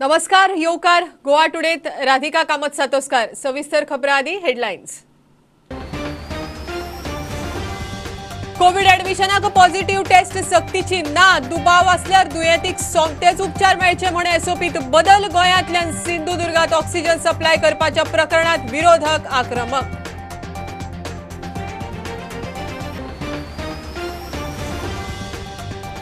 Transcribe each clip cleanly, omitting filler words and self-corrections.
नमस्कार, येवकार गोवा टुडेत राधिका कामत सातोस्कार। सविस्तर खबरां आदी हेडलायन्स। कोविड ॲडमिशनाक पॉझिटिव्ह टेस्ट सक्तीची ना, दुबाव असल्यार दुयेंतीक सोमतेच उपचार मेळचे म्हूण एसओपीत बदल। गोंयांतल्यान सिंधुदुर्गात ऑक्सिजन सप्लाय करपाच्या प्रकरणात विरोधक आक्रमक।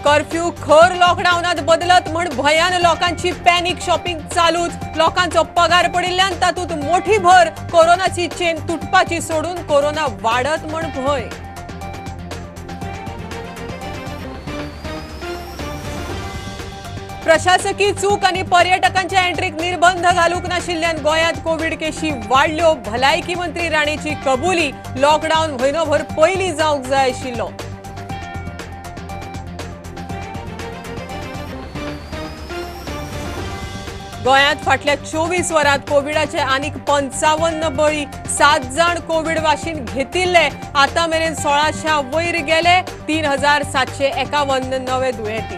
कर्फ्यू खर लॉकडाऊनात बदलत म्हण भयान लोकांची पॅनिक शॉपिंग चालूच। लोकांचो पगार पडिल्ल्यान तातूंत मोठी भर। कोरोनाची चेन तुटपाची सोडून कोरोना वाडत म्हण भंय। प्रशासकी चूक आनी पर्यटकांच्या एंट्रीक निर्बंध घालूंक नाशिल्ल्यान गोंयांत कोवीड केशी वाडल्यो। भलायकी मंत्री राणेची कबुली, लॉकडाऊन म्हयनोभर पयलीं जावंक जाय आशिल्लो। गोंयांत फाटल्या 24 वरांत कोविडाचे आनीक 55 बळी, 7 जाण कोविड वाशीन घेतिल्ले। आतां मेरेन 1600 वयर गेले, 3751 नवे दुयेंती।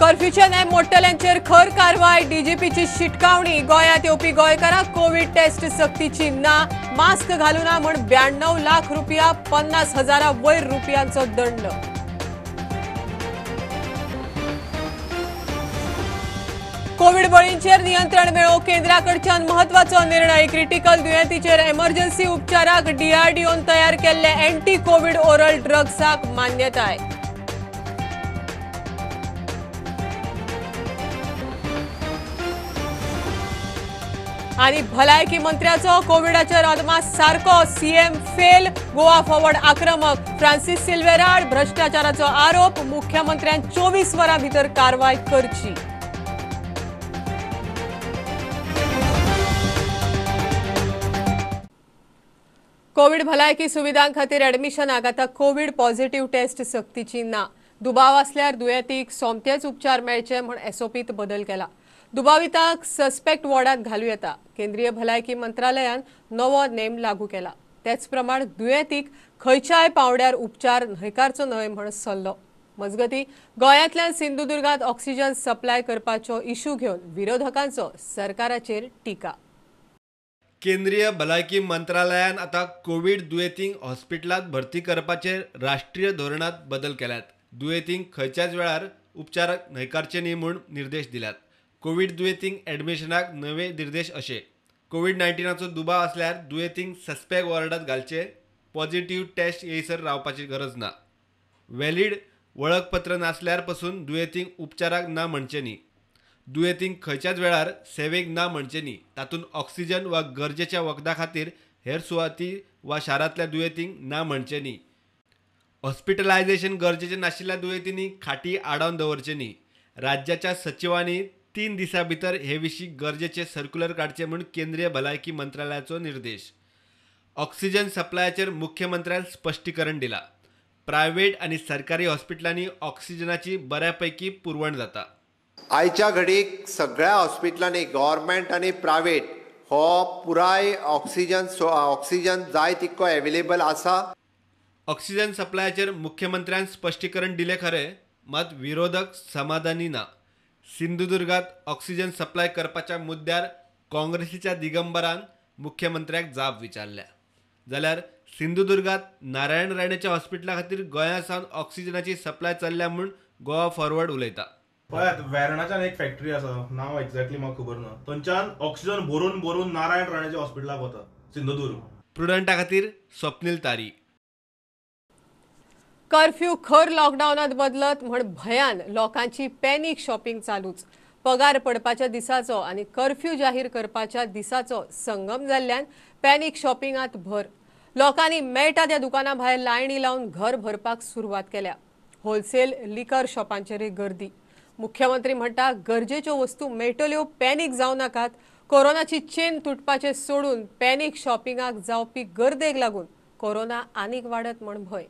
कर्फ्यूचे नेम मोडटल्यांचेर खर कारवाय, डीजीपीची शिटकावणी। गोंयांत येवपी गोंयकारांक कोविड टेस्ट सक्तीची ना, मास्क घालूना म्हूण 92 लाख रुपया, 50,000 वयर रुपयांचो दंड। कोविड बळींचेर नियंत्रण मेळोवंक केंद्राकडच्यान महत्वाचो निर्णय। क्रिटिकल दुयेंतीचेर एमर्जन्सी उपचाराक डीआरडीओन तयार केल्ले एंटी कोविड ओरल ड्रग्साक मान्यताय। आनी भलायकी मंत्र्याचो कोविडाचेर अदमास सारको, सीएम फेल, गोवा फॉरवर्ड आक्रमक। फ्रांसिस सिल्वेराड भ्रष्टाचाराचो आरोप, मुख्यमंत्र्यान 24 वरां भितर कारवाय करची। कोविड भलायकी सुविधां खातीर ॲडमिशनाक आतां कोविड पॉझिटिव्ह टेस्ट सक्तीची ना। दुबाव असल्यार दुयेंतीक सोमतेच उपचार मेळचे म्हूण एसओपीत बदल केला। दुबावितांक सस्पेक्ट वॉर्डात घालूं येता। केंद्रीय भलायकी मंत्रालयान नवो नेम लागू केला। तेच प्रमाण दुयेंतीक खंयच्याय पावंड्यार उपचार न्हयकारचो न्हय म्हूण सल्लो। मजगती गोंयांतल्यान सिंधुदुर्गात ऑक्सिजन सप्लाय करपाचो इशू घेवन विरोधकांचो सरकाराचेर टिका। केंद्रीय भलायकी मंत्रालयान आता कोविड दुयेंतींक हॉस्पिटलांत भरती करपाचे राष्ट्रीय धोरणात बदल केल्यात। दुयेंतींक खंयच्याच वेळार उपचार न्हयकारचे न्ही म्हूण निर्देश दिल्यात। कोविड दुयेंतींक ॲडमिशनाक नवे निर्देश अशे: कोविड 19चो दुबाव असल्यार दुयेंतींक सस्पेक्ट वॉर्डात घालचे, पॉझिटिव्ह टेस्ट येयसर रावपाची गरज ना। व्हॅलिड वळखपत्र नासल्यार पसून दुयेंतींक उपचाराक ना म्हणचे न्ही। दुयेंतींक खंयच्याच वेळार सेवेक ना म्हणचे न्ही, तातूंत ऑक्सिजन वा गरजेच्या वखदां खातीर हेर सुवाती वा शारांतल्या दुयेंतींक ना म्हणचे न्ही। हॉस्पिटलायझेशन गरजेचें नाशिल्ल्या दुयेंतींनी खाटी आडावन दवरचे न्ही। राज्याच्या सचिवांनी 3 दिसां भितर हे विशीं गरजेचे सर्क्युलर काडचे म्हूण केंद्रीय भलायकी मंत्रालयाचो निर्देश। ऑक्सिजन सप्लायाचेर मुख्यमंत्र्यान स्पश्टीकरण दिलां। प्रायव्हेट आनी सरकारी हॉस्पिटलांनी ऑक्सिजनाची बऱ्यापैकी पुरवण जाता। आयच्या घडीक सगळ्या हॉस्पिटलांनी गव्हर्मेंट आनी प्रायव्हेट हो पुराय ऑक्सिजन जाय तितको एवेलेबल आसा। ऑक्सिजन सप्लायाचेर मुख्यमंत्र्यान स्पश्टीकरण दिलें खरें, मात विरोधक समाधानी ना। सिंधुदुर्गात ऑक्सिजन सप्लाय करपाच्या मुद्द्यार काँग्रेसीच्या दिगंबरान मुख्यमंत्र्याक जाप विचारल्या। जाल्यार सिंधुदुर्गात नारायण राणेच्या हॉस्पिटला खातीर गोंया सावन ऑक्सिजनाची सप्लाय चल्ल्या म्हूण गोवा फॉरवर्ड उलयता। पळयात, वेर्णाच्यान एक फॅक्टरी आसा, नांव एक्झॅक्टली म्हाका खबर ना, थंयच्यान ऑक्सिजन भरून भरून नारायण राणेच्या हॉस्पिटलाक वता सिंधुदुर्ग। प्रुडंटा खातीर स्वप्नील तारी। कर्फ्यू खर लॉकडाऊनात बदलत म्हण भयान लोकांची पॅनिक शॉपिंग चालूच। पगार पडपाच्या दिसाचो आनी कर्फ्यू जाहीर करपाच्या दिसाचो संगम जाल्ल्यान पॅनिक शॉपिंगात भर। लोकांनी मेळटा त्या दुकाना भायर लायणी लावन घर भरपाक सुरवात केल्या। होलसेल लिकर शॉपांचेरय गर्दी। मुख्यमंत्री म्हणटा गरजेच्यो वस्तू मेळटल्यो, पॅनिक जावं नाकात। कोरोनाची चेन तुटपाचे सोडून पॅनिक शॉपिंगाक जावपी गर्देक लागून कोरोना आनीक वाडत म्हण भंय।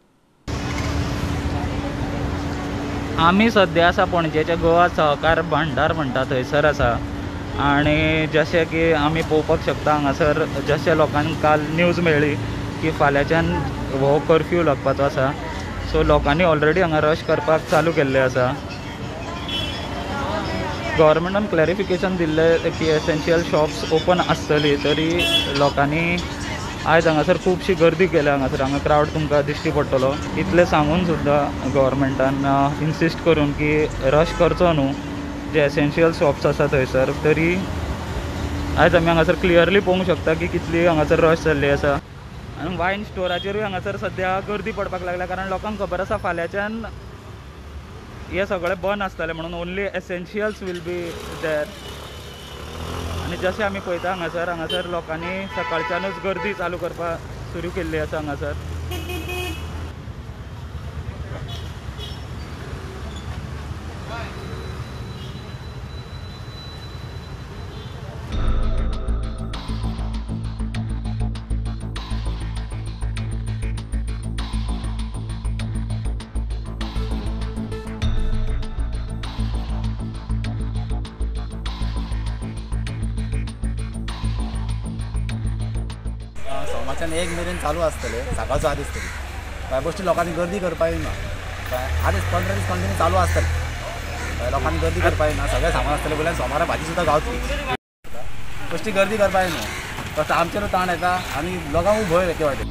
आमी सद्या आसा पणजेच्या गोवा सहकार भांडार म्हणटा थंयसर आसा आनी जशें की आमी पळोवपाक शकता हांगासर जशें लोकांक काल न्यूज मेळ्ळी की फाल्यांच्यान हो कर्फ्यू लागपाचो आसा। सो लोकांनी ऑलरेडी हांगा रश करपाक चालू केल्लें आसा. गव्हर्मेंटान क्लॅरिफिकेशन दिल्लें की एसेन्शियल शॉप्स ओपन आसतली, तरी लोकांनी आयज हांगासर खुबशी गर्दी केल्या. हांगासर हांगा क्रावड तुमकां दिश्टी पडटलो. इतलें सांगून सुद्दां गव्हर्मेंटान इन्सिस्ट करून की रश करचो न्हू जे एसेन्शियल शॉप्स आसा थंयसर, तरी आयज आमी हांगासर क्लियरली पळोवंक शकता की कितली हांगासर रश जाल्ली आसा. आनी वायन स्टोराचेरूय हांगासर सद्या गर्दी पडपाक लागल्या, कारण लोकांक खबर आसा फाल्यांच्यान हे सगळें बंद आसतलें म्हणून, only essentials will be there. आनी जशें आमी पळयता हांगासर हांगासर लोकांनी सकाळच्यानूच गर्दी चालू करपाक सुरू केल्ली आसा हांगासर. सोमाच्यान 1 मेरेन चालू आसतले, सकाळचो आदेश तरी. कांय गोश्टी लोकांनी गर्दी करपाक ना, आदेश 15 दीस कंटिन्यू चालू आसतले, लोकांनी गर्दी करपाक ना, सगळें सामान आसतलें वयल्यान सोमारा भाजी सुद्दां गावतली. गोश्टी गर्दी करपाक न्हू, फक्त आमचेर ताण येता आनी लोकांकूय भंय एके वाटेन.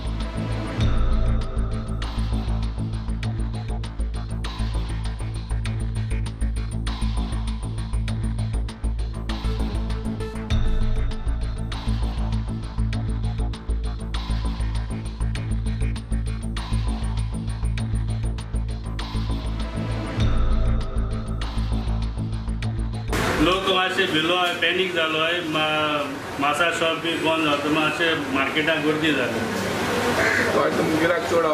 लोक मातशे भिलो आहे, पॅनीक जालो आहे. मासा शॉप बी बंद जाता, मातशे मार्केटाक गर्दी जाली. गिराक चड आहा?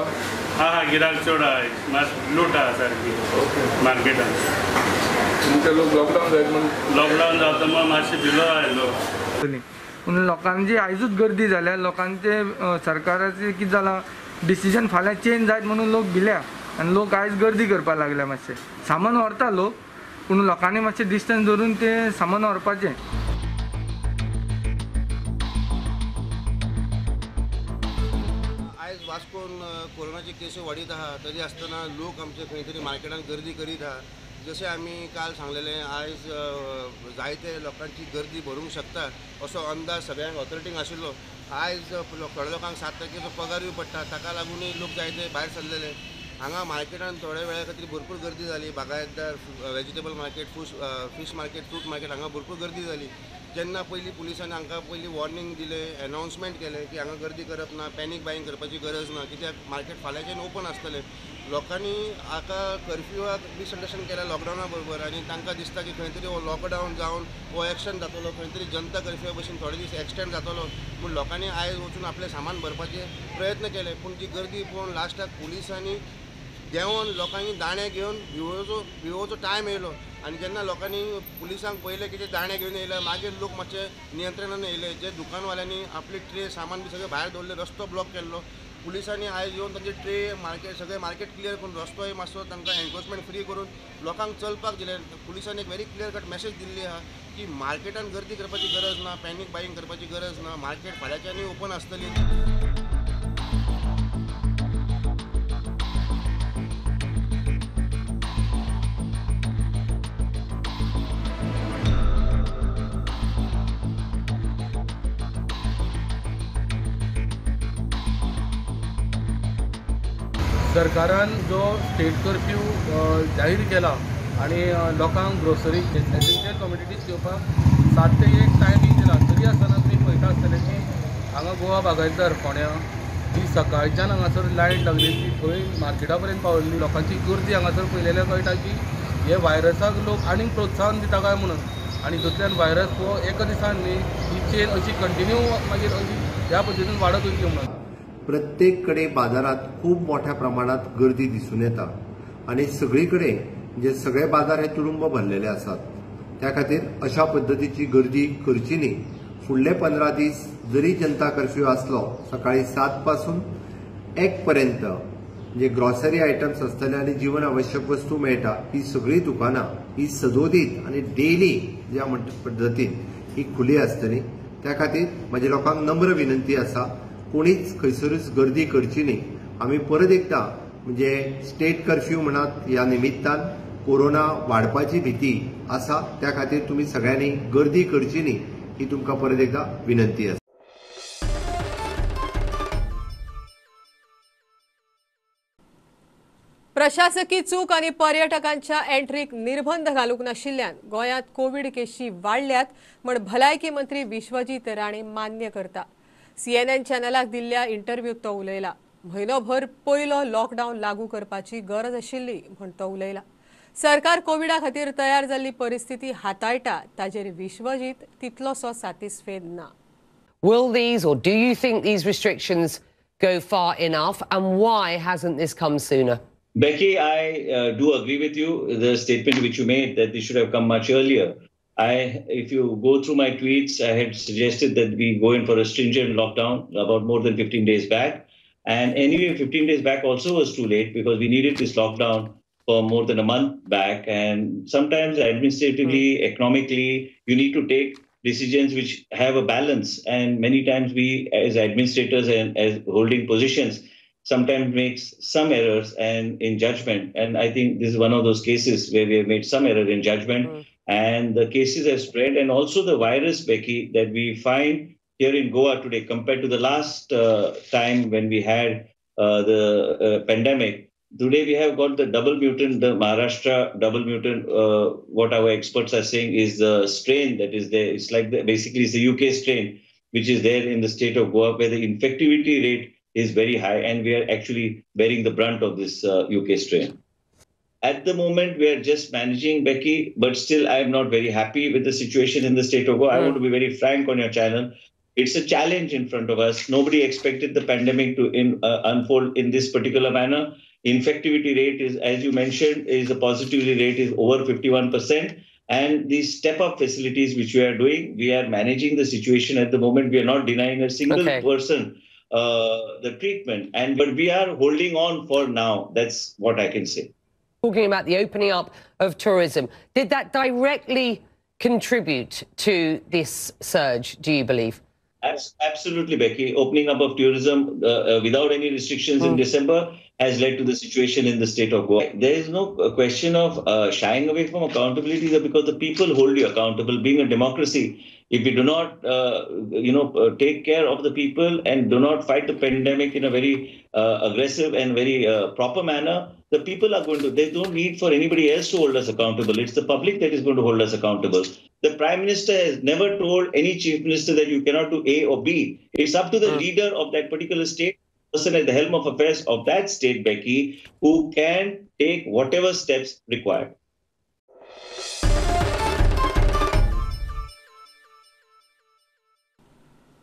हा हा, गिराक चड आहा, मातशें लूट आहा सारकी मार्केटान. तुमचे लोक लॉकडावन जायत म्हूण? लॉकडावन जाता म्हूण मातशे भिलो आहे लोक. पूण लोकांची आयजूच गर्दी जाल्या, लोकांचे सरकाराचे कितें जालां डिसिजन फाल्यां चेंज जायत म्हणून लोक भिल्या आनी लोक आयज गर्दी करपाक लागल्या. मातशें सामान व्हरता लोक, पूण लोकांनी मातशें डिस्टन्स धरून तें सामान व्हरपाचें. आयज वास्कोन कोरोनाचे केसी वाडीत आहा, तरी आसतना लोक आमचे खंय तरी मार्केटान गर्दी करीत आहा. जशें आमी काल सांगलेलें, आयज जायते लोकांची गर्दी भरूंक शकता असो अंदाज सगळ्यांक ऑथॉरिटींक आशिल्लो. आयज थोड्या लोकांक 7 तारखेचो पगारूय पडटा, ताका लागूनय लोक जायते भायर सरलेले. हांगा मार्केटान थोड्या वेळा खातीर भरपूर गर्दी जाली. बागायतदार, vegetable market, fish market, fruit market हांगा भरपूर गर्दी जाली. जेन्ना पयलीं पुलिसांनी हांकां पयलीं वॉर्निंग दिलें, एनावन्समेंट केलें की हांगा गर्दी करप ना, पॅनीक बायिंग करपाची गरज ना, कित्याक मार्केट फाल्यांच्यान ओपन आसतलें. लोकांनी आतां कर्फ्युआक मिसअंडरस्टँड केल्या लॉकडावना बरोबर, आनी तांकां दिसता की खंय तरी हो लॉकडावन जावन हो एक्शन जातलो, खंय तरी जनता कर्फ्युआ भशेन थोडे दीस एक्सटेंड जातलो म्हूण लोकांनी आयज वचून आपलें सामान भरपाचे प्रयत्न केले. पूण ती गर्दी पळोवन लास्टाक पुलिसांनी देंवोन लोकांनी दाणे घेवन भिवोचो टायम येयलो. आनी जेन्ना लोकांनी पुलिसांक पळयलें की ते दाणे घेवन येयले, मागीर लोक मातशे नियंत्रणान येयले. जे दुकानवाल्यांनी आपली ट्रे सामान बी सगळें भायर दवरलें, रस्तो ब्लॉक केल्लो. पुलिसांनी आयज येवन तांचे ट्रे मार्केट सगळें मार्केट क्लियर करून रस्तोय मातसो तांकां एनक्रोचमेंट फ्री करून लोकांक चलपाक दिलें. पुलिसांनी एक व्हेरी क्लियर कट मॅसेज दिल्ली आहा की मार्केटान गर्दी करपाची गरज ना, पॅनीक बायिंग करपाची गरज ना, मार्केट फाल्यांच्यानूय ओपन आसतली. सरकारान जो स्टेट कर्फ्यू जाहीर केला आनी लोकांक ग्रोसरी एसेन्शियल कमोडिटीज घेवपाक 7 ते 1 टायमींग दिला, तरी आसतना तुमी पळयता आसतले की हांगा गोवा बागायतदार फोंड्यां जी सकाळच्यान हांगासर लायन लागली ती थंय मार्केटा पर्यंत पावल्ली. लोकांची गर्दी हांगासर पळयलेल्यार कळटा की हे व्हायरसाक लोक आनीक प्रोत्साहन दिता काय म्हणून, आनी हितूंतल्यान व्हायरस हो एका दिसान न्ही, ही चेन अशी कंटिन्यू मागीर अशी ह्या पद्दतीन वाडत वयतली म्हणून. प्रत्येक कडे बाजारात खूब मोठ्या प्रमाणात गर्दी दिसून येता आनी सगळी कडेन म्हणजे सगळे बाजार हे तुडुंब भरलेले आसात. त्या खातीर अशा पद्दतीची गर्दी करची न्ही. फुडले 15 दीस जरी जनता कर्फ्यू आसलो, सकाळी 7 पासून 1 पर्यंत म्हणजे ग्रॉसरी आयटम्स आसतले आनी जीवन आवश्यक वस्तू मेळटा ही सगळी दुकानां ही सदोदीत आनी डेली ज्या पद्दतीन ही खुली आसतली. त्या खातीर म्हजे लोकांक नम्र विनंती आसा, कोणीच खंयसरूच गर्दी करची न्ही. आमी परत एकदां म्हणजे स्टेट कर्फ्यू म्हणात ह्या निमित्तान कोरोना वाडपाची भीती आसा, त्या खातीर तुमी सगळ्यांनी गर्दी करची न्ही ही तुमकां परत एकदा विनंती आसा। प्रशासकी चूक आनी पर्यटकांच्या एंट्रीक निर्बंध घालूंक नाशिल्ल्यान गोंयांत कोवीड केशी वाडल्यात म्हण भलायकी मंत्री विश्वजीत राणे मान्य करता। CNN चॅनलाक दिल्ल्या इंटरव्यूत तो उलयला। म्हयनोभर पयलो लॉकडावन लागू करपाची गरज आशिल्ली म्हण तो उलयला। सरकार कोविडा खातीर तयार जाल्ली परिस्थिती हाताळटा ताजेर विश्वजीत तितलोसो सातिस्फेद ना। Will these or do you think these restrictions go far enough and why hasn't this come sooner? Becky, I do agree with you, the statement which you made that this should have come much earlier. If you go through my tweets, I had suggested that we go in for a stringent lockdown about more than 15 days back. And anyway, 15 days back also was too late because we needed this lockdown for more than a month back. And sometimes administratively, economically, you need to take decisions which have a balance. And many times we, as administrators and as holding positions, sometimes makes some errors and in judgment. And I think this is one of those cases where we have made some error in judgment. And the cases have spread. And also the virus, Becky, that we find here in Goa today compared to the last time when we had the pandemic, today we have got the double mutant, the Maharashtra double mutant, what our experts are saying is the strain that is there. It's like basically it's the UK strain, which is there in the state of Goa, where the infectivity rate is very high, and we are actually bearing the brunt of this UK strain. At the moment, we are just managing, Becky, but still I am not very happy with the situation in the state of Goa. I want to be very frank on your channel. It's a challenge in front of us. Nobody expected the pandemic to unfold in this particular manner. Infectivity rate is, as you mentioned, is a positivity rate is over 51%. And these step-up facilities which we are doing, we are managing the situation at the moment. We are not denying a single person the treatment, but we are holding on for now. That's what I can say. Talking about the opening up of tourism, did that directly contribute to this surge, do you believe? Absolutely, Becky. Opening up of tourism without any restrictions in December has led to the situation in the state of Goa. There is no question of shying away from accountability because the people hold you accountable. Being a democracy, if we do not, take care of the people and do not fight the pandemic in a very aggressive and very proper manner, the people are going to, there's no need for anybody else to hold us accountable. It's the public that is going to hold us accountable. The Prime Minister has never told any Chief Minister that you cannot do A or B. It's up to the leader of that particular state, person at the helm of affairs of that state, Becky, who can take whatever steps required.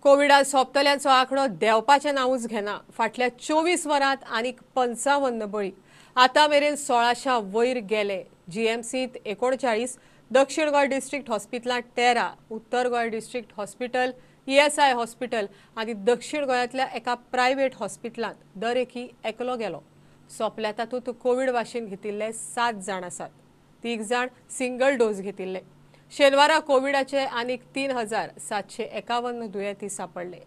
कोविडात सोंपतल्यांचो आंकडो देंवपाचें नांवूच घेना। फाटल्या 24 वरांत आनीक 55 बळी, आतां मेरेन 1600 वयर गेले। जीएमसींत 39, दक्षिण गोंय डिस्ट्रिक्ट हॉस्पिटलांत 13, उत्तर Goa district hospital, ESI hospital आनी दक्षिण गोंयांतल्या एका प्रायव्हेट हॉस्पिटलांत दरेकी एकलो गेलो। सोंपल्या तातूंत कोवीड वाशीन घेतिल्ले 7 जाण आसात, 3 जाण सिंगल डोस घेतिल्ले। शेनवारा कोविडाचे आनीक 3751 दुयेंती सापडले।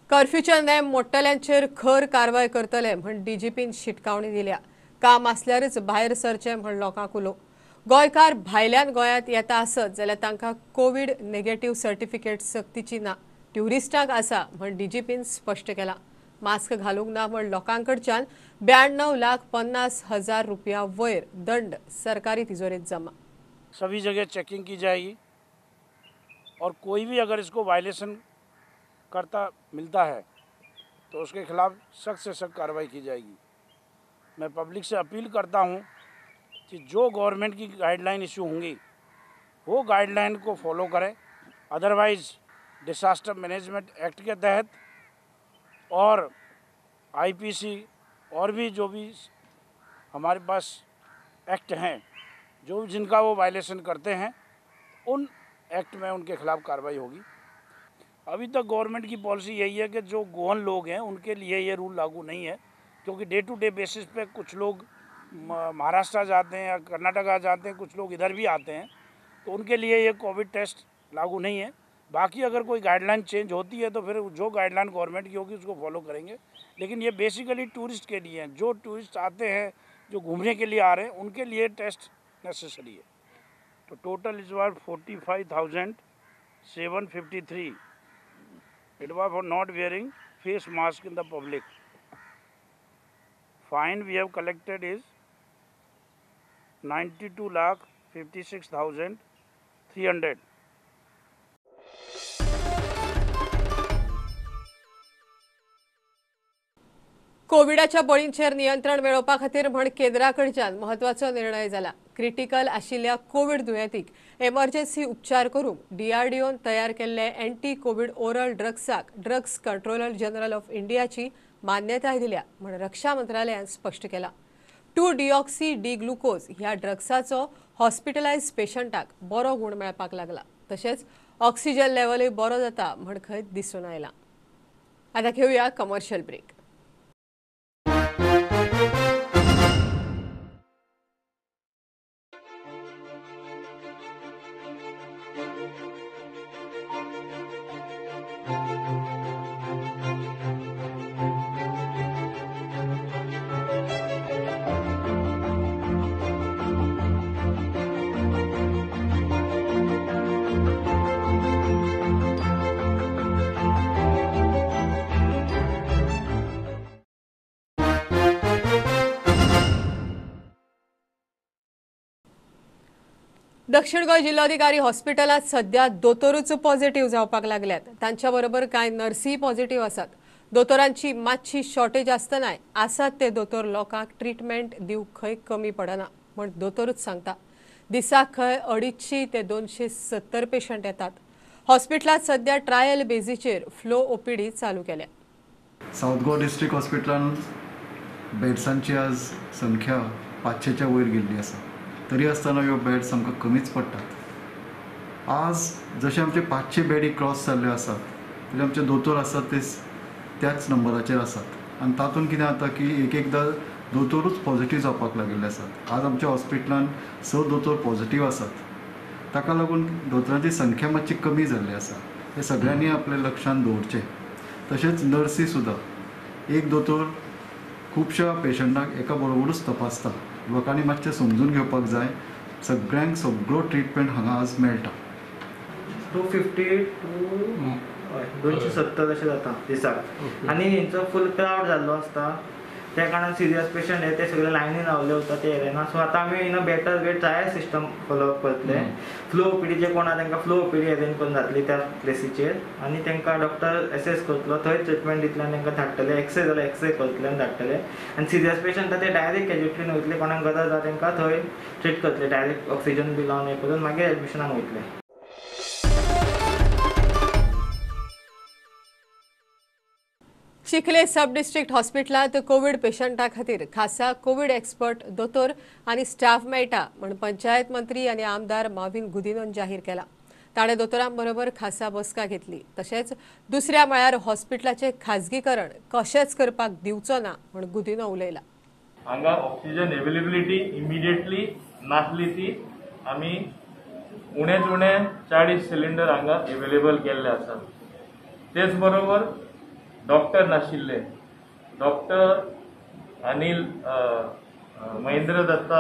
कर्फ्यूचे नेम मोडटल्यांचेर खर कारवाय करतले म्हण डीजीपीन शिटकावणी दिल्या। काम आसल्यारच भायर सरचें म्हण लोकांक उलो। गोंयकार भायल्यान गोंयांत येता आसत जाल्यार तांकां कोवीड नेगेटीव सर्टिफिकेट सक्तीची ना, ट्युरिस्टांक आसा म्हण डीजीपीन स्पश्ट केलां। मास्क घालूंक ना म्हण लोकांकडच्यान 92,50,000 रुपया वयर दंड सरकारी तिजोरेंत जमा। सभी जगह चेकिंग की जाएगी और कोई भी अगर इसको वायलेशन करता मिलता है तो उसके खिलाफ सख्त से सख्त कार्रवाई की जाएगी। मैं पब्लिक से अपील करता हूं कि जो गवर्नमेंट की गाइडलाइन इशू होंगी वो गाइडलाइन को फॉलो करें, otherwise disaster management act K तहत और आईपीसी और भी जो भी हमारे पास एक्ट हैं जो जिनका वो वायलेशन करते हैं उन एक्ट में उनके खिलाफ कार्रवाई होगी। अभी तक गवर्नमेंट की पॉलिसी यही है कि जो गोवन लोग हैं उनके लिए ये रूल लागू नहीं है, क्योंकि डे टू डे बेसिस पे कुछ लोग महाराष्ट्र जाते हैं या कर्नाटका जाते हैं, कुछ लोग इधर भी आते हैं, तो उनके लिए ये कोविड टेस्ट लागू नहीं है। बाकी अगर कोई गाइडलाइन चेंज होती है तो फिर जो गाइडलाइन गवर्नमेंट की होगी उसको फॉलो करेंगे। लेकिन ये बेसिकली टूरिस्ट के लिए हैं, जो टूरिस्ट आते हैं, जो घूमने के लिए आ रहे हैं, उनके लिए टेस्ट नेसेसरी है। तो total is bar 45,753 it was for not wearing face mask in the public. Fine we have collected is 92,56,300। कोविडाच्या बळींचेर नियंत्रण मेळोवपा खातीर म्हण केंद्रा कडच्यान म्हत्वाचो निर्णय जाला। क्रिटिकल आशिल्ल्या कोविड दुयेंतीक एमर्जन्सी उपचार करूंक डीआरडीओन तयार केल्ले एंटी कोविड ओरल ड्रग्साक ड्रग्स कंट्रोलर जनरल ऑफ इंडियाची मान्यताय दिल्या म्हण रक्षा मंत्रालयान स्पश्ट केला। 2 डिऑक्सी डी ग्लुकोज ह्या ड्रग्साचो हॉस्पिटलायज पेशंटाक बरो गूण मेळपाक लागला, तशेंच ऑक्सिजन लेवलूय बरो जाता म्हण खंय दिसून आयला। आतां घेवया कमर्शियल ब्रेक। दक्षिण गोंय जिल्लोधिकारी हॉस्पिटलांत सध्या दोतोरूच पॉझिटिव्ह जावपाक लागल्यात। तांच्या बरोबर कांय नर्सी पॉझिटिव्ह आसात। दोतोरांची मातशी शॉर्टेज आसतनाय आसात ते दोतोर लोकांक ट्रिटमेंट दिवंक खंय कमी पडना म्हण दोतोरूच सांगता। दिसाक खंय 250 ते 270 पेशंट येतात। हॉस्पिटलांत सध्या ट्रायल बेजीचेर फ्लो ओपीडी चालू केल्या। साऊथ गोवा डिस्ट्रिक्ट हॉस्पिटलान बेड्सांची आज संख्या 500च्या वयर गेल्ली आसा, तरी आसतना ह्यो बेड्स आमकां कमीच पडटात। आज जशे आमचे 500 बेडी क्रॉस जाल्ल्यो आसात तरी आमचे दोतोर आसात ते त्याच नंबराचेर आसात आनी तातूंत कितें जाता की एक एकदां दोतोरूच पॉझिटिव्ह जावपाक लागिल्ले आसात। आज आमच्या हॉस्पिटलान 6 दोतोर पॉझिटिव्ह आसात, ताका लागून दोतोरांची संख्या मातशी कमी जाल्ली आसा। हें सगळ्यांनी आपल्या लक्षांत दवरचें। तशेंच नर्सी सुद्दां एक दोतोर खुबश्या पेशंटाक एका बरोबरूच तपासता। लोकांनी मातशें समजून घेवपाक जाय, सगळ्यांक सगळो ट्रिटमेंट हांगा आज मेळटा। 250 टू 270 अशें जाता दिसाक आनी हेंचो फूल क्रावड जाल्लो आसता, त्या कारणान सिरियस पेशंट हे ते सगळे लायनीन रावले वता ते एरियान। सो आतां आमी in a better way trial system follow up करतले। फ्लो ओपीडी जे कोण आहा तांकां फ्लो ओपीडी अरेंज करून जातली त्या प्लेसीचेर आनी तांकां डॉक्टर एसेस करतलो, थंय ट्रिटमेंट दितले आनी तांकां धाडटले। एक्सरे जाल्यार एक्सरे करतले आनी धाडटले आनी सिरियस पेशंट ते डायरेक्ट कॅज्युलिटीन वयतले, कोणाक गरज आहा तांकां थंय ट्रीट करतले, डायरेक्ट ऑक्सिजन बी लावन हें करून मागीर एडमिशनाक वयतले। चिखले सब डिस्ट्रिक्ट हॉस्पिटलांत कोविड पेशंटा खातीर खासा कोविड एक्सपर्ट दोतोर आनी स्टाफ मेळटा म्हण पंचायत मंत्री आनी आमदार माविन गुदिनोन जाहीर केला। ताणें दोतोरां बरोबर खासा बसका घेतली। तशेंच दुसऱ्या म्हळ्यार हॉस्पिटलाचें खाजगीकरण कशेंच करपाक दिवचो ना म्हण गुदिनो उलयला। हांगा ऑक्सिजन एवेलेबिलिटी इमिडिएटली नासली ती आमी उणेच उणे 40 सिलिंडर हांगा एवेलेबल केल्ले आसात। तेच बरोबर डॉक्टर नाशिल्ले, डॉक्टर अनिल महेंद्र दत्ता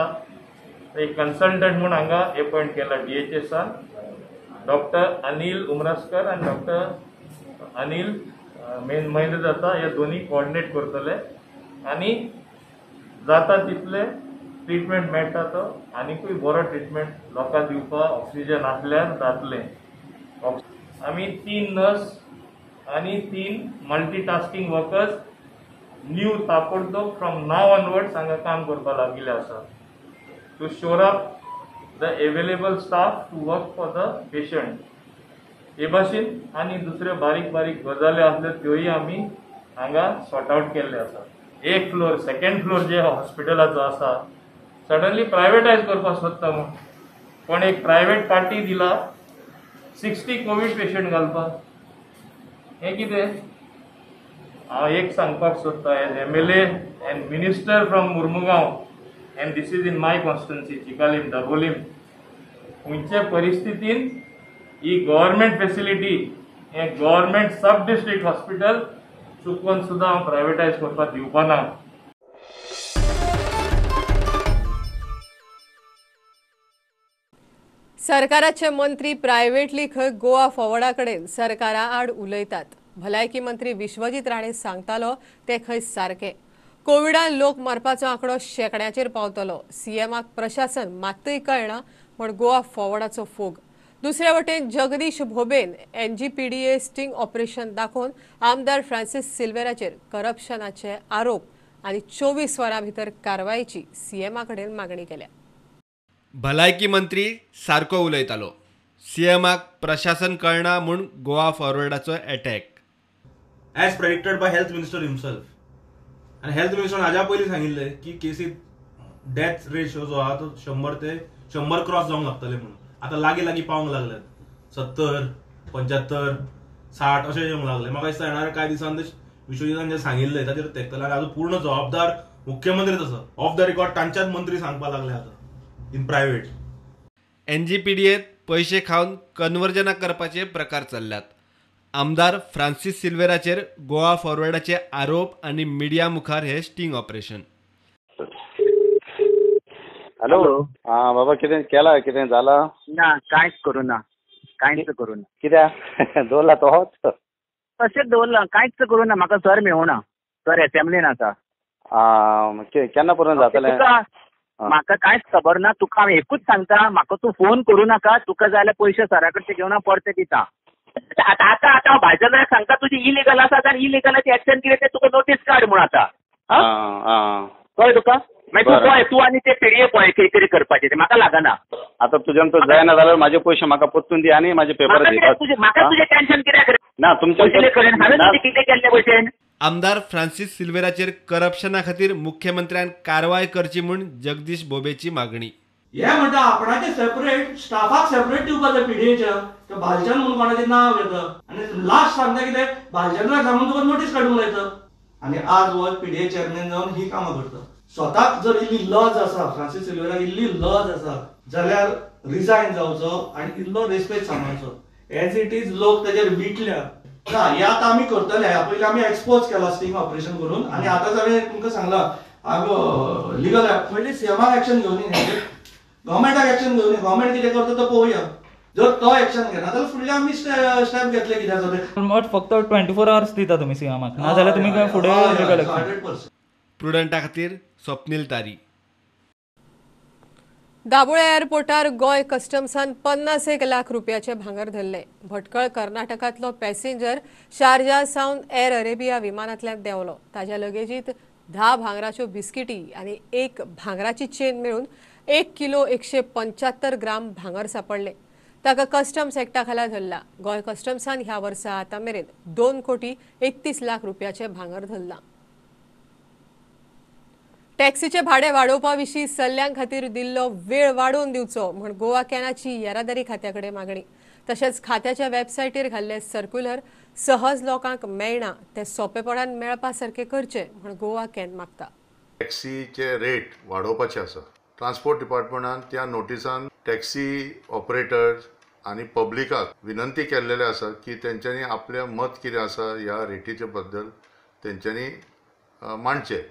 एक कन्सल्टंट म्हूण हांगा एपॉयंट केला डीएचएसान। डॉक्टर अनिल उमरास्कर आनी डॉक्टर अनिल महेंद्र दत्ता हे दोनी कोऑर्डिनेट करतले आनी जाता तितले ट्रिटमेंट मेळटा तो आनिकूय बरो ट्रिटमेंट लोकांक दिवपाक ऑक्सिजन आसल्यार जातलें। आमी 3 नर्स आनी 3 मल्टीटास्किंग वर्कर्स न्यू ताबडतोब फ्रॉम now onwards हांगा काम करपाक लागिल्ले आसा to shore up the available staff to work for the patient. हे भाशेन आनी दुसऱ्यो बारीक बारीक गजाली आसल्यो त्योय आमी हांगा सॉर्ट आवट केल्ले आसा। एक फ्लोर सेकेंड फ्लोर जे हॉस्पिटलाचो आसा सडनली प्रायवेटायज करपाक सोदता म्हूण पण एक प्रायवेट पार्टी दिला 60 कोवीड पेशंट घालपाक। हें कितें हांव एक सांगपाक सोदता as MLA and minister from Mormugao and this is in my constituency Chicalim Dabolim, खंयचे परिस्थितीन ही गव्हर्मेंट फेसिलिटी, हें गव्हर्मेंट सब डिस्ट्रिक्ट हॉस्पिटल चुकोन सुद्दां हांव प्रायवेटायज करपाक दिवपा ना. सरकाराचे मंत्री प्रायव्हेटली खंय गोवा फॉवर्डा कडेन सरकारा आड उलयतात. भलायकी मंत्री विश्वजीत राणे सांगतालो ते खंय सारके. कोविडान लोक मरपाचो आंकडो शेंकड्याचेर पावतलो. सीएमाक प्रशासन मात्तूय कळना म्हण गोवा फॉवर्डाचो फोग. दुसरे वटेन जगदीश भोबेन एनजीपीडीए स्टिंग ऑपरेशन दाखोवन आमदार फ्रांसीस सिल्वेराचेर करप्शनाचे आरोप आनी 24 वरां भितर कारवायेची सीएमा कडेन मागणी केल्या. भलायकी मंत्री सारको उलयतालो, सीएमाक प्रशासन कळना म्हूण गोवा फॉरवर्डाचो attack. As predicted by health minister himself. आनी हेल्थ मिनिस्टरान हाज्या पयलीं सांगिल्लें की केसीत डेथ रेशो जो आहा तो 100 ते 100 क्रॉस जावंक लागतले म्हणून. आतां लागीं लागीं पावंक लागल्यात, 70, 75, 60 अशें येवंक लागले. म्हाका दिसता येणाऱ्या कांय दिसान विश्वजितान जें सांगिल्लें ताचेर तेंकतले. आनी आजून पूर्ण जबाबदार मुख्यमंत्रीच आसा. ऑफ the record तांच्याच मंत्री सांगपाक लागले आतां इन प्रायव्हेट. एनजीपीडीएत पैशे खावन कन्वर्जना करपाचे प्रकार चल्ल्यात. आमदार फ्रांसीस सिल्वेराचेर गोवा फॉरवर्डाचे आरोप आनी मिडिया मुखार हे स्टिंग ऑपरेशन. हॅलो, हा बाबा, कितें केलां, कितें जालां? ना, कांयच करूं ना, कांयच करूं ना. कित्याक दवरला तोच? तशेंच दवरला, कांयच करूं ना. म्हाका सर मेळना, सर एसेंब्लीन आसा. केन्ना पर्यंत जातलें? म्हाका कांयच खबर ना. तुका हांव एकूच सांगता, म्हाका तूं फोन करूं नाका. तुका जाल्यार पयशे सरा कडचे घेवन हांव परते दिता. आतां आतां आतां हांव भाजनाक सांगता तुजी इलिगल आसा जाल्यार इलिगलाची एक्शन कितें तें तुका नोटीस काड म्हूण आतां. कळ्ळें तुका? मागीर तूं पळय, तूं आनी ते पिडये पळय कितें तरी करपाचें, तें म्हाका लागना. आतां तुज्यान तो जायना जाल्यार म्हाजे पयशे म्हाका परतून दी आनी म्हाजे पेपर दी. म्हाका तुजें टेन्शन कित्याक ना? तुमच्या कडेन हांवें तुजें कितें केल्लें भशेन? आमदार फ्रांसीस सिल्वेराचेर करप्शना खातीर मुख्यमंत्र्यान कारवाय करची म्हूण जगदीश बोबेची मागणी. हे म्हणटा आपणाचे सेपरेट स्टाफाक सेपरेट दिवपा जाय पीडीएच्या. ते भालचंद्र म्हणून कोणाचें नांव घेता आनी लास्ट सांगता कितें, भालचंद्राक सांगून तुका नोटीस काडूंक लायता. आनी आज हो पीडीए चेअरमॅन जावन ही कामां करता. स्वताक जर इल्ली लज आसा, फ्रांसीस सिल्वेराक इल्ली लज आसा जाल्यार रिजायन जावचो आनी इल्लो रेस्पेद सांबाळचो. एज it is लोक तेजेर विटल्या ना. हे आतां आमी करतले. ह्या पयलीं आमी एक्सपोज केला स्टिंग ऑपरेशन करून आनी आतांच हांवें तुमकां सांगलां हांव लिगल पयलीं सीएमाक एक्शन घेवनी, गव्हर्मेंटाक एक्शन घेवनी. गव्हर्मेंट कितें करता तो पळोवया. जर तो एक्शन घेना जाल्यार फुडले आमी स्टेप घेतले कित्याक जाता. फक्त 24 आवर्स दिता तुमी सीएमाक, ना जाल्यार तुमी फुडें लिगल एक्शन. प्रुडंटा खातीर स्वप्नील तारी. दाबोळे एअरपोर्टार गोंय कस्टम्सान 51 लाख रुपयाचे भांगर धरले. भटकळ कर्नाटकांतलो पॅसेंजर शारजा सावन एअर अरेबिया विमानांतल्यान देंवलो. ताज्या लगेजीत 10 भांगराच्यो बिस्किटी आनी 1 भांगराची चेन मेळून 1 किलो 175 ग्राम भांगर सापडले. ताका कस्टम्स एक्टा खाला धरला. गोंय कस्टम्सान ह्या वर्सा आतां मेरेन 2 कोटी 31 लाख रुपयाचे भांगर धरलां. टॅक्सीचे भाडे वाडोवपा विशीं सल्ल्यां खातीर दिल्लो वेळ वाडोवन दिवचो म्हूण गोवा कॅनाची येरादारी खात्या कडेन मागणी. तशेंच खात्याच्या वेबसायटीर घाल्ले सर्क्युलर सहज लोकांक मेळना ते सोंपेपणान मेळपा सारके करचे म्हूण गोवा can मागता. टॅक्सीचे रेट वाडोवपाचे आसा. ट्रान्सपोर्ट डिपार्टमेंटान त्या नोटिसान टॅक्सी ऑपरेटर्स आनी पब्लिकाक विनंती केल्लेले आसा की तेंच्यांनी आपलें मत कितें आसा ह्या रेटीचे बद्दल तेंच्यांनी मांडचें.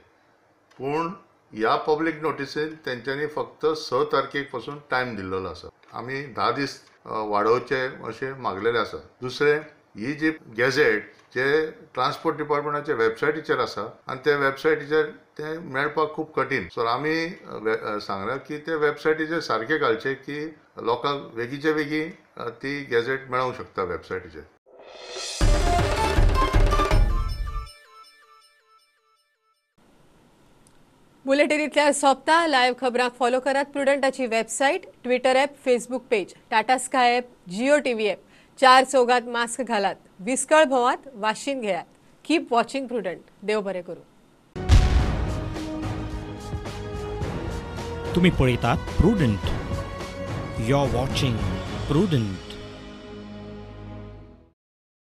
पूण ह्या पब्लीक नोटिसीन तेंच्यांनी फक्त 6 तारखेक पासून टायम दिल्लो आसा. आमी 10 दीस वाडोवचे अशें मागलेलें आसा. दुसरें, ही जी गॅझेट जे ट्रान्सपोर्ट डिपार्टमेंटाच्या वेबसायटीचेर आसा आनी ते वेबसायटीचेर तें मेळपाक खूब कठीण. सो आमी सांगलां की ते वेबसायटीचेर सारकें घालचें की लोकांक वेगीचे वेगीं ती गॅझेट मेळोंक शकता वेबसायटीचेर. बुलेटिनींतल्या सोंपता. लायव्ह खबरांक फॉलो करात प्रुडंटाची website, Twitter app, Facebook page, Tata Sky app, Jio TV app. 4 चौगात mask घालात, विस्कळ भोवात, वाशीन घेयात. Keep watching Prudent. देव बरें करूं. तुम्ही पळयतात Prudent. You are watching Prudent.